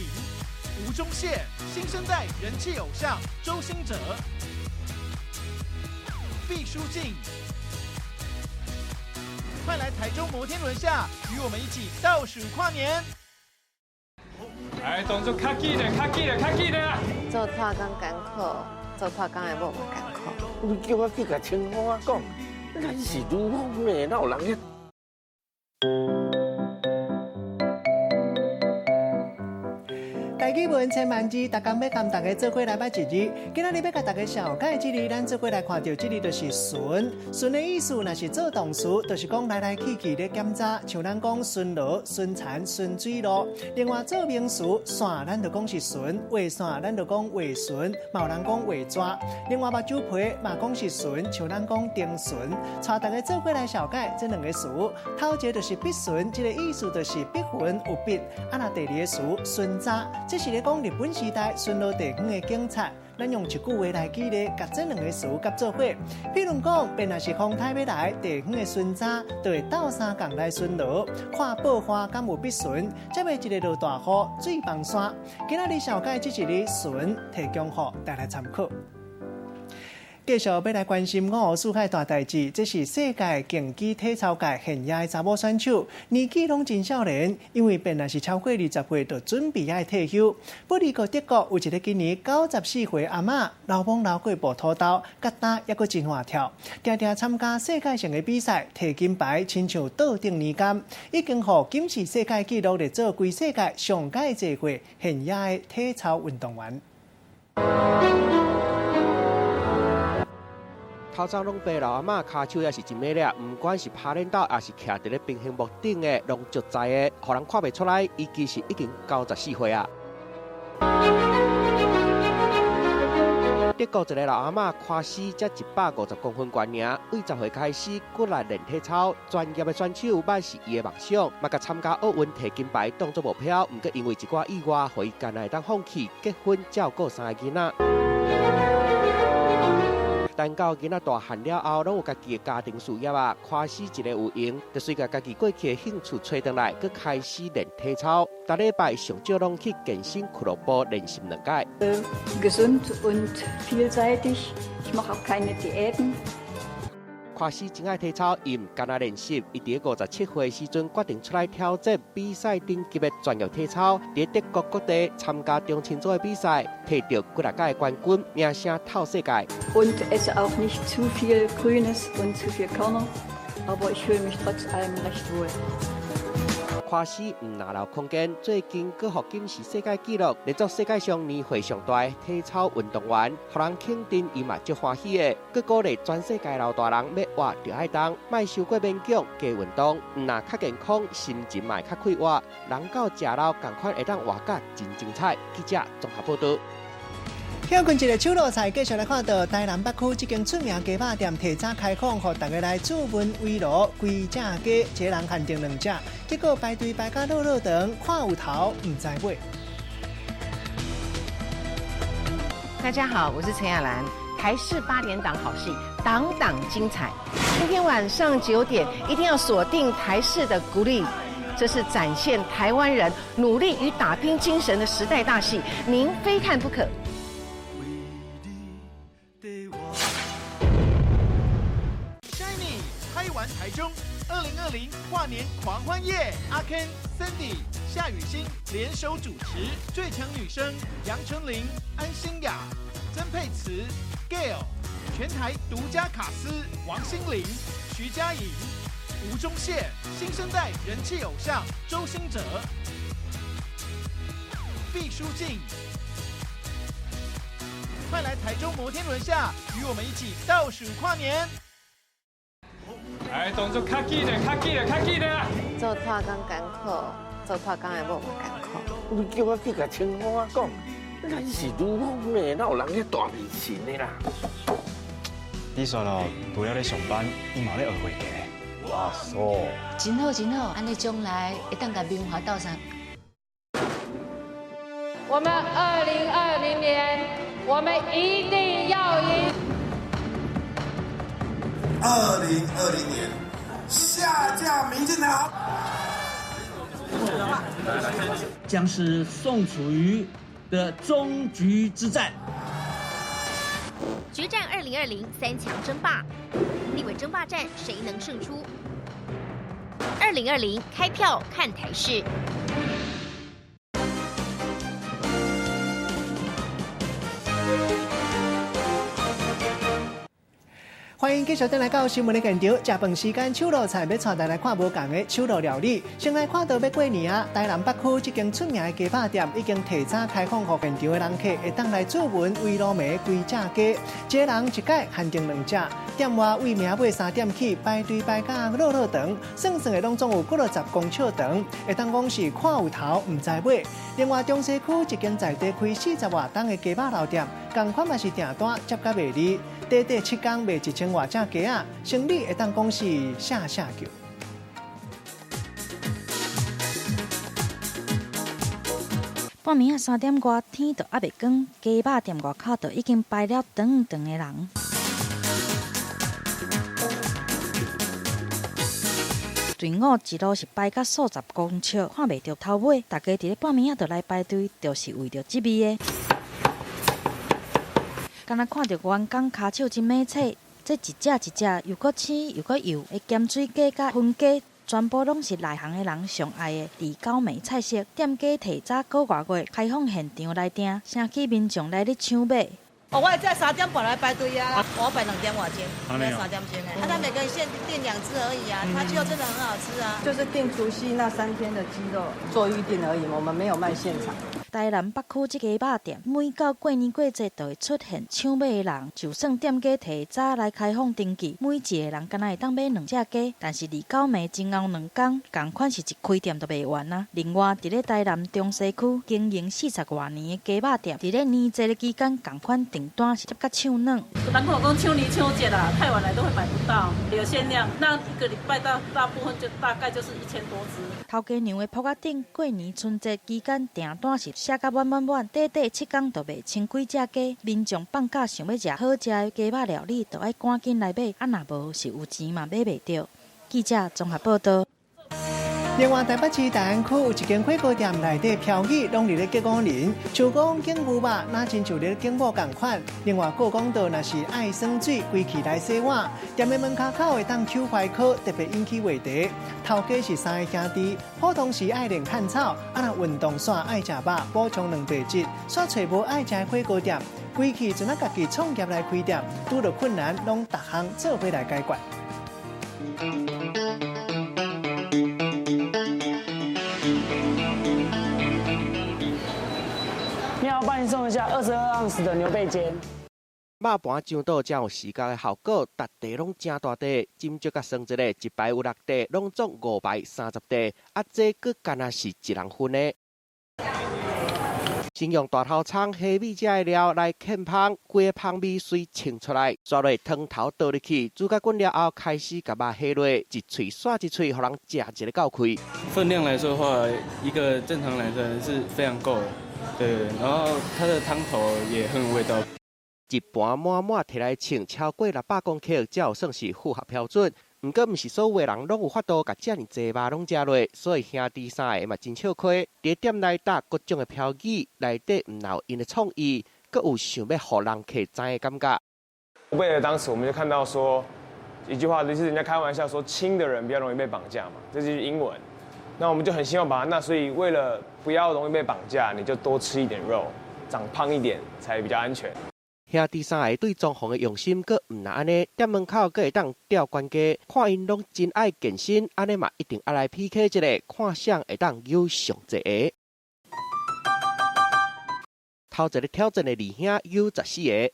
吳宗憲，新生代人氣偶像周興哲、畢書盡，快來台中摩天輪下，與我們一起倒數跨年！來，動作較緊咧，較緊咧，較緊咧！做拖工艱苦，做拖工的某嘛艱苦。你叫我去共清風仔講，咱是女方的，哪有人遐？台語文千萬字，逐工欲共大家做伙來捌一字。今仔日欲共大家紹介這字，咱做伙來看著這字就是巡。巡的意思，若是做動詞，就是講來來去去咧檢查，像咱講巡邏、巡田、巡水路。另外做名詞，線咱就講是巡，畫線咱就講畫巡，嘛有人講畫蛇。另外目睭皮嘛講是巡，像咱講丁巡。帶大家做伙來紹介這兩个詞，頭一个就是筆巡，這个意思就是筆痕有筆。啊，若第二个詞巡查。這是咧講日本時代巡邏地方的警察，咱用一句話來舉例，共這兩个詞合做伙。比如講，便若是風颱欲來，地方的巡查就會鬥相共來巡邏，看報花敢有筆巡，才袂一个落大雨水崩山。今仔日紹介這一个巡，提供予大家參考。繼續欲來關心五湖四海大代誌，這是世界競技體操界現役的查某選手，年紀攏真少年，因為便若是超過20歲就準備愛退休。不過德國有一个今年94歲阿嬤，老母老過哺土豆，佮擔猶閣真活跳，定定參加世界性的比賽，提金牌，親像倒轉年間，已經予金氏世界紀錄列做規世界上蓋濟歲現役的體操運動員。頭鬃攏白老阿嬤，跤手也是真猛掠，毋管是拍練斗，抑是徛佇咧平衡木頂的，攏足在的，予人看袂出來，伊其實已經94歲啊。德國一个老阿嬤誇斯才150公分懸爾，對10歲開始骨力練體操，專業的選手捌是伊的夢想，嘛共參加奧運提金牌當做目標。毋過因為一寡意外，予伊干焦會當放棄結婚照顧三个囡仔。等到囡仔大漢了後，攏有家己的家庭事業啊，誇斯一个有閒，就隨共家己過去的興趣揣轉來，閣開始練體操。逐禮拜上少攏去健身俱樂部練習兩擺。 Gesund und vielseitig. Ich mache auch keine Diäten. 誇斯真愛體操，伊毋干焦練習，伊佇57歲時陣決定出來挑戰比賽等級的專業體操，佇德國各地參加中青組的比賽，提著幾若屆冠軍，名聲透世界。 Und esse auch nicht zu viel Grünes und zu viel Körner, aber ich fühle mich trotz allem recht wohl. 誇斯毋若留空間，最近閣予金氏世界紀錄，連做世界上年歲上大的體操運動員，予人肯定伊嘛足歡喜的。閣鼓勵全世界老大人欲活就愛動，莫傷過勉強加運動，毋若較健康，心情嘛會較快活。人到食老仝款會當活甲真精彩。記者綜合報道。向近一个手路菜，繼續來看到台南北區這間出名雞肉店提早開放，予大家來自問圍爐規隻雞，一个人限定兩隻，結果排隊排甲落落長，看有頭毋知尾。大家好，我是陳亞蘭，台視八點檔好戲，檔檔精彩。今天晚上9點，一定要鎖定台視的《鼓勵》，這是展現台灣人努力與打拼精神的時代大戲，您非看不可。 Shiny 拍完台中，2020跨年狂歡夜，阿 Ken、Cindy、夏雨欣聯手主持，最強女聲楊丞琳、安心亞、曾沛慈、Gail，全台獨家卡司王心凌、徐佳瑩、吳宗憲，新生代人氣偶像周興哲、畢書盡。快來台中摩天輪下，與我們一起倒數跨年！來，動作較緊咧，較緊咧，較緊咧！做拖工艱苦，做拖工的某嘛艱苦。你叫我去共清風仔講，咱是女方呢，哪有人遐大迷信的啦？你煞咯，除了咧上班，伊嘛咧學會計。哇塞！真好真好，按呢將來會當共明華鬥相。我們2020年，我們一定要贏。2020年下架民進黨，將是宋楚瑜的終局之戰。決戰2020三強爭霸，立委爭霸戰誰能勝出？2020開票看台視。歡迎繼續轉來到新聞的現場。食飯時間，手路菜欲帶大家來看無仝的手路料理。先來看到欲過年啊，台南北區這間出名的雞肉店已經提早開放，予現場的人客會當來自問圍爐糜規隻雞，一个人一擺限定兩隻。店外為名尾3點起排隊排甲落落長，算算的攏總有幾落十公尺長，會當講是看有頭毋知尾。另外，中西區一間在地開40外冬的雞肉老店，仝款嘛是訂單接甲袂離。短短7工賣1000外隻雞仔，生意會當講是嚇嚇叫。半暝仔3點外，天都猶未光，雞肉店外口就已經排了長長的人。隊伍一路是排甲數十公尺，看袂著頭尾。大家佇咧半暝仔就來排隊，就是為著這味的。敢若看著員工跤手真猛切，這一隻一隻又閣青又閣幼的鹹水雞佮熏雞，全部攏是內行的人上愛的李高梅菜色。店家提早個外月開放現場來訂，城區民眾來咧搶買。哦，我會在3點半來排隊啊，我排2點外鐘，3點鐘的。啊，他每個人限訂兩隻而已啊，他雞肉真的很好吃啊。就是訂除夕那3天的雞肉做預定而已，我們沒有賣現場。台南北區這家肉店，每到過年過節就會出現搶買的人。就算店家提早來開放登記，每一個人敢若會當買兩隻雞，但是29暝前後兩工，仝款是一開店就賣完啊。另外，佇咧台南中西區經營40外年的雞肉店，佇咧年節的期間，仝款訂單是接甲搶軟。人口講搶年搶節啦，太晚來都會買不到，有限量。那一個禮拜大部分就大概就是1000多隻。頭家娘的鋪仔頂，過年春節期間訂單是寫甲滿滿滿，短短7工就賣千幾隻雞。民眾放假想欲食好食的雞肉料理，就愛趕緊來買，啊若無是有錢嘛買袂著。記者綜合報道。另外，台北市大安區有一間火鍋店內底標語攏佇咧激五人，像講景牛肉，若親像咧景某仝款。另外，閣講到若是愛耍水，規氣來洗碗。店的門跤口會當抽懷科，特別引起話題。頭家是三个兄弟，普通時愛練漢草，啊若運動煞愛食肉，補充蛋白質。煞揣無愛食的火鍋店，規氣陣仔家己創業來開店，拄著困難攏逐項做伙來解決。你好，幫你送一下22盎司的牛背尖。肉盤上桌才有視覺的效果，逐塊攏誠大塊，斟酌佮算一下，一排有6塊，攏總5排30塊，啊，這閣敢若是一人份的。先用大頭蔥、蝦米這的料來劵芳，規个芳味隨衝出來，煞落湯頭倒入去，煮甲滾了後，開始共肉下落，一喙煞一喙，予人食一个夠開。分量來說的話，一個正常男生是非常夠的，對，然後它的湯頭也很有味道。一盤滿滿提來稱，超過600公克，才有算是符合標準。毋過，毋是所有的人攏有法度共遮爾濟肉攏食落，所以兄弟三个嘛真笑虧。佇店內搭各種的標語，內底毋但有𪜶的創意，閣有想欲予人客知的感覺。為了當時我們就看到說一句話，就是人家開玩笑說，輕的人比較容易被綁架嘛，這就是英文。那我們就很希望把它，那所以為了不要容易被綁架，你就多吃一點肉，長胖一點才比較安全。兄弟三个對裝潢的用心，閣毋但按呢，店門口閣會當吊懸架，看𪜶攏真愛健身，按呢嘛一定愛來 PK 一下，看誰會當有上濟个。頭一个挑戰的二兄有14个，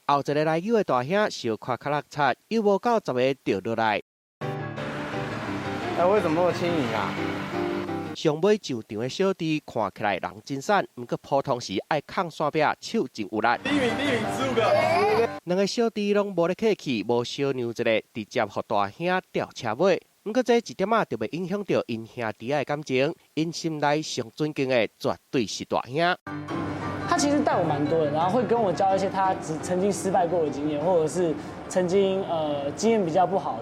後一个來游的大兄小可較落漆，游無夠10个就落來。哎，為什麼那麼輕盈啊？上尾上場的小弟看起來人真瘦，毋過普通時愛扛山壁，手真有力。第一名，第一名，15個。兩个小弟攏無咧客氣，無相讓一下，直接予大兄吊車尾。毋過這一點仔就袂影響著𪜶兄弟仔的感情，𪜶心內上尊敬的絕對是大兄。他其實帶我蠻多的，然後會跟我教一些他只曾經失敗過的經驗，或者是曾經經驗比較不好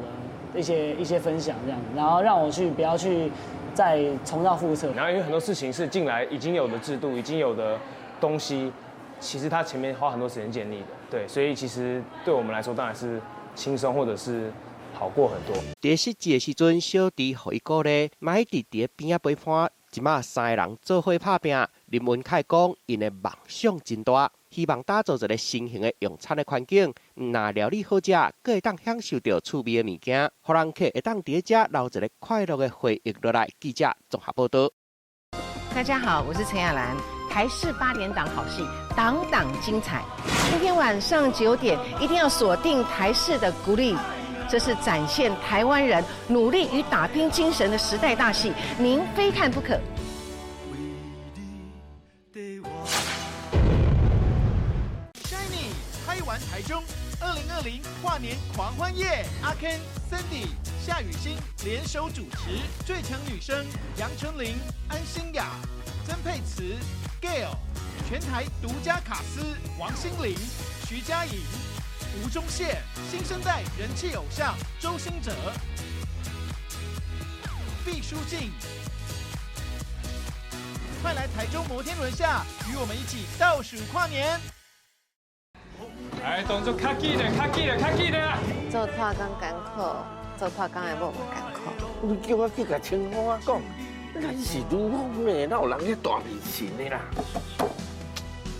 的一些分享這樣，然後讓我去不要去再重蹈覆轍。然後因為很多事情是進來已經有的制度，已經有的東西，其實他前面花很多時間建立的，對，所以其實對我們來說當然是輕鬆或者是好過很多。佇設計的時陣，小弟予伊鼓勵，嘛一直佇邊仔陪伴。這馬三个人做伙拍拚，林文凱講，𪜶的夢想真大，希望打造一个新型的用餐的環境，毋但料理好食，閣會當享受著趣味的物件，予人客會當佇遮留一个快樂的回憶落來。記者綜合報道。大家好，我是陳雅蘭，台視8點檔好戲，檔檔精彩。今天晚上9點，一定要鎖定台視的《鼓勵》。這是展現台灣人努力與打拼精神的時代大戲，您非看不可。 Shiny 拍完台中2020跨年狂歡夜，阿 Ken、Cindy、夏雨欣聯手主持，最強女聲楊丞琳、安心亞、曾沛慈、Gail，全台獨家卡司王心凌、徐佳瑩。吳宗憲，新生代人氣偶像周興哲、畢書盡，快來台中摩天輪下與我們一起倒數跨年！來，動作較緊咧，較緊咧，較緊咧！做拖工艱苦，做拖工的某嘛艱苦。你叫我去共清風仔講，咱是女方呢，哪有人遐大迷信的啦？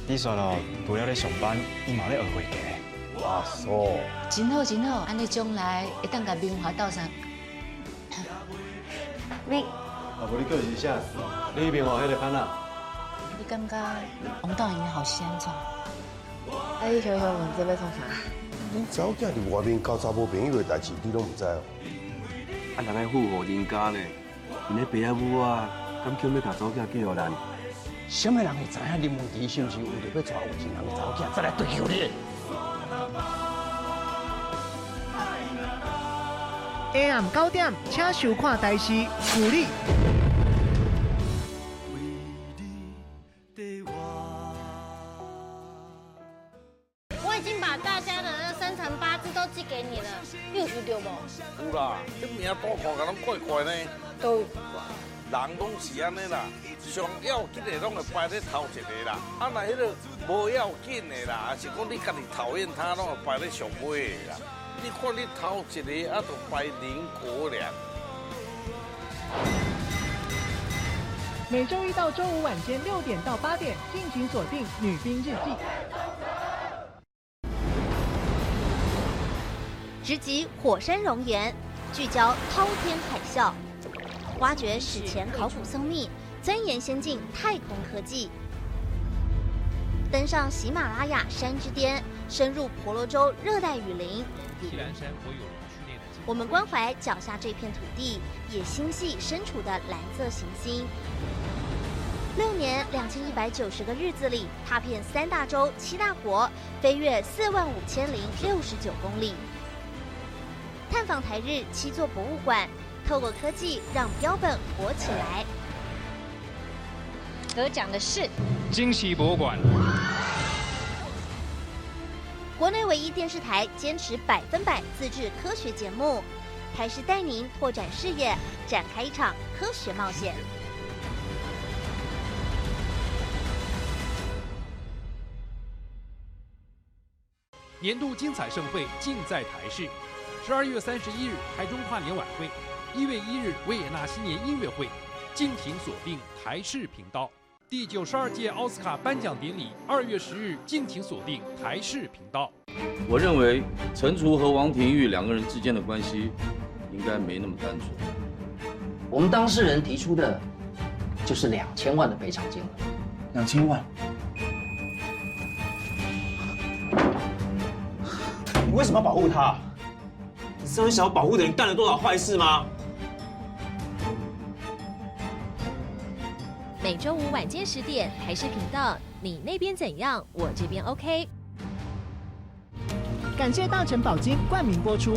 你煞咯，除了咧上班，伊嘛咧學會計。啊，そう。真好真好，按呢將來會當共明華鬥相。明啊，無你叫是啥？李明華彼个潘仔。你感覺王道英後生按怎？啊，你小小問這欲創啥？恁查某囝佇外面交查某朋友的代誌，你攏毋知哦？啊，人愛富戶人家呢，𪜶的爸仔母啊，敢叫欲共查某囝嫁予咱？啥物人會知影林文琪是毋是為著欲娶有錢人的查某囝，才來追求你？下暗9點，請收看台視《鼓勵》。我已經把大家的那生辰八字都寄給你了，你有收到無？有啦，這名單看起來攏怪怪呢。都。人攏是按呢啦，上要緊的攏會排咧頭一个啦，啊若彼个無要緊的啦，還是講你家己討厭他，攏會排咧上尾的啦。你看你頭一个啊，就排林國良。每周一到周五晚間6點到8點，敬請鎖定《女兵日記》。直擊火山熔岩，聚焦滔天海嘯，挖掘史前考古僧秘，鑽研先進太空科技，登上喜馬拉雅山之巔，深入婆羅洲熱帶雨林。我們關懷腳下這片土地，也心繫身處的藍色行星。6年2190個日子裡，踏遍3大洲7大國，飛越45069公里。探訪台日7座博物館，透過科技讓標本活起來。得獎的是驚喜博物館。國內唯一電視台堅持100%自製科學節目，台視帶您拓展視野，展開一場科學冒險。年度精彩盛會盡在台視。12月31日台中跨年晚會，1月1日維也納新年音樂會，敬請鎖定台視頻道。第92屆奧斯卡頒獎典禮，2月10日，敬請鎖定台視頻道。我認為陳廚和王廷玉兩個人之間的關係應該沒那麼單純。我們當事人提出的就是2000萬的賠償金額。2000萬？你為什麼要保護他？你知道你想要保護的人幹了多少壞事嗎？每周五晚間10點，台視頻道，你那邊怎樣，我這邊 OK。感謝大成寶金冠名播出。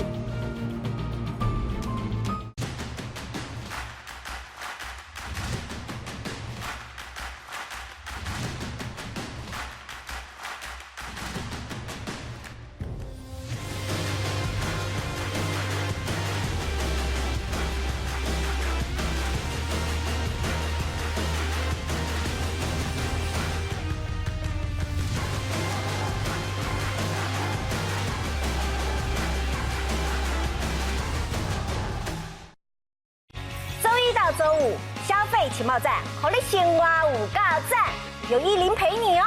周五消費情報站，予你生活有夠讚，有依林陪你哦。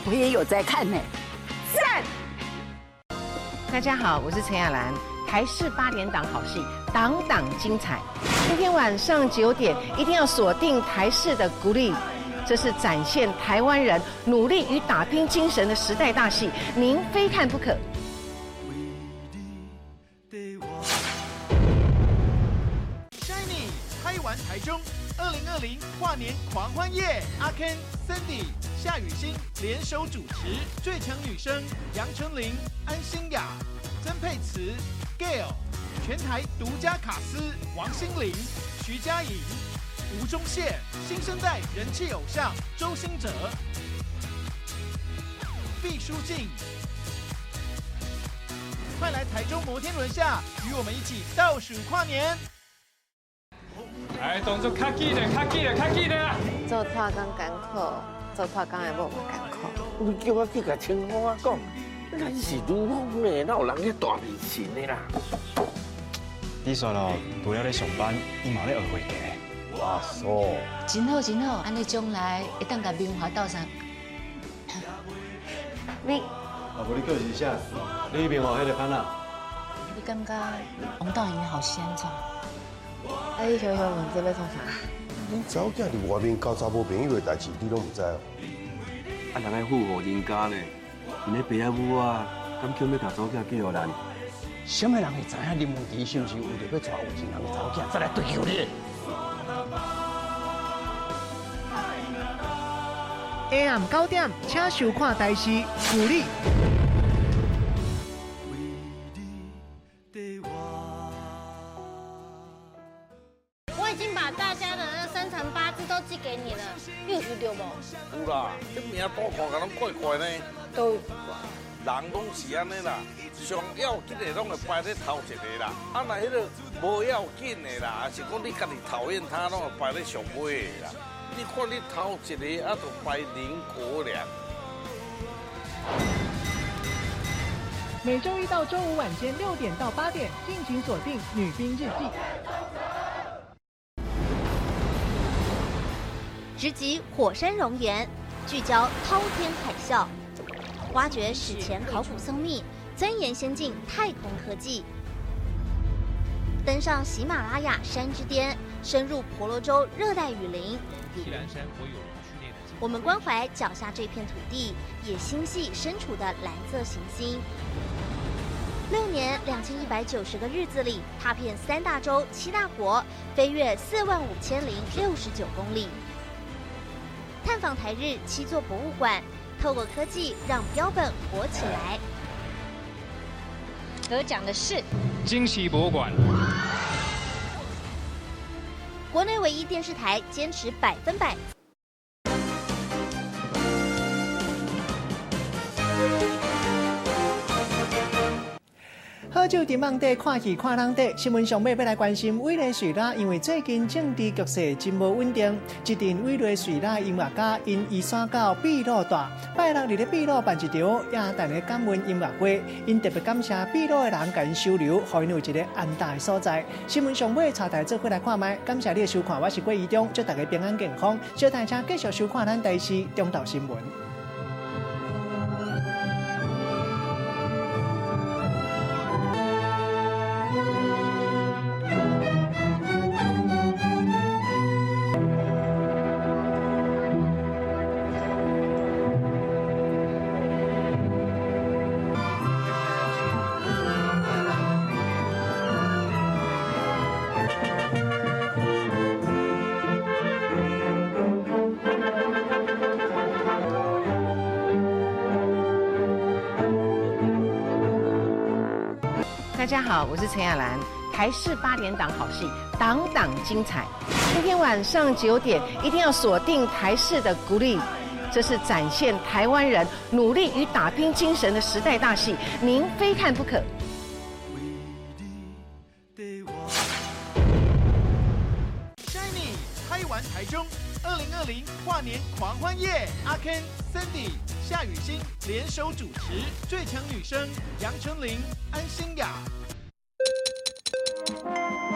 我也有在看呢，讚。大家好，我是陳雅蘭，台視8點檔好戲，檔檔精彩。今天晚上9點一定要鎖定台視的《鼓勵》，這是展現台灣人努力與打拼精神的時代大戲，您非看不可。台中2020跨年狂歡夜，阿 Ken、Cindy、夏雨欣聯手主持，最強女聲楊丞琳、安心亞、曾沛慈、Gail，全台獨家卡司王心凌、徐佳瑩、吳宗憲，新生代人氣偶像周興哲、畢書盡，快來台中摩天輪下與我們一起倒數跨年！來，動作較緊咧，較緊咧，較緊咧！做拖工艱苦，做拖工的某嘛艱苦。你叫我去共清風仔講，咱是女方呢，哪有人遐大迷信的啦？你煞咯，除了咧上班，伊嘛咧學會計。哇塞！真好真好，按呢將來會當共明華鬥相。你啊，無你叫是啥？李明華彼个潘仔。你感覺王道英後生按怎？啊，你小小问这欲创啥？恁查某囝伫外面交查某朋友的代志，你拢毋知哦？啊，人爱富户人家呢，𪜶的爸仔母啊，敢叫欲共查某囝嫁予咱？啥物人会知影林文琪是毋是为著欲娶有钱人的查某囝，才来追求你？下暗9点，请收看台视《鼓励》。我已经把大家的那生辰八字都寄給你了，你有收到無？有啦，這名單看起來攏怪怪呢。都人攏是按呢啦，上要緊的攏會排咧頭一個啦。啊，若彼个無要緊的啦，抑是講你家己討厭他，攏會排咧上尾的啦。你看你頭一個啊，就排林國良。每週一到週五晚間6點到8點，敬請鎖定《女兵日記》。直擊火山熔岩，聚焦滔天海嘯，挖掘史前考古僧秘，鑽研先進太空科技，登上喜馬拉雅山之巔，深入婆羅洲熱帶雨林。我們關懷腳下這片土地，也心繫身處的藍色行星。6年2190個日子裡，踏遍3大洲7大國，飛越45069公里。探訪台日7座博物館，透過科技讓標本活起來。得獎的是驚喜博物館。國內唯一電視台堅持100%。好酒伫网底看戏看人底，新闻上尾欲来关心委内瑞拉，因为最近政治局势真无稳定，一阵委内瑞拉音乐家𪜶移徙到秘鲁蹛，拜六伫咧秘鲁办一场耶诞的感恩音乐会，𪜶特别感谢秘鲁的人共𪜶收留，予𪜶有一个安踏的所在。新闻上尾，带大家做伙来看觅，感谢你的收看，我是郭怡中，祝大家平安健康，小等下继续收看咱台视中昼新闻。大家好，我是陳亞蘭。台視8點檔好戲，檔檔精彩。今天晚上9點，一定要鎖定台視的《鼓勵》，這是展現台灣人努力與打拼精神的時代大戲，您非看不可。Shiny 拍完台中2020跨年狂歡夜，阿 Ken、Cindy、夏雨欣聯手主持，最強女聲楊丞琳、安心亞。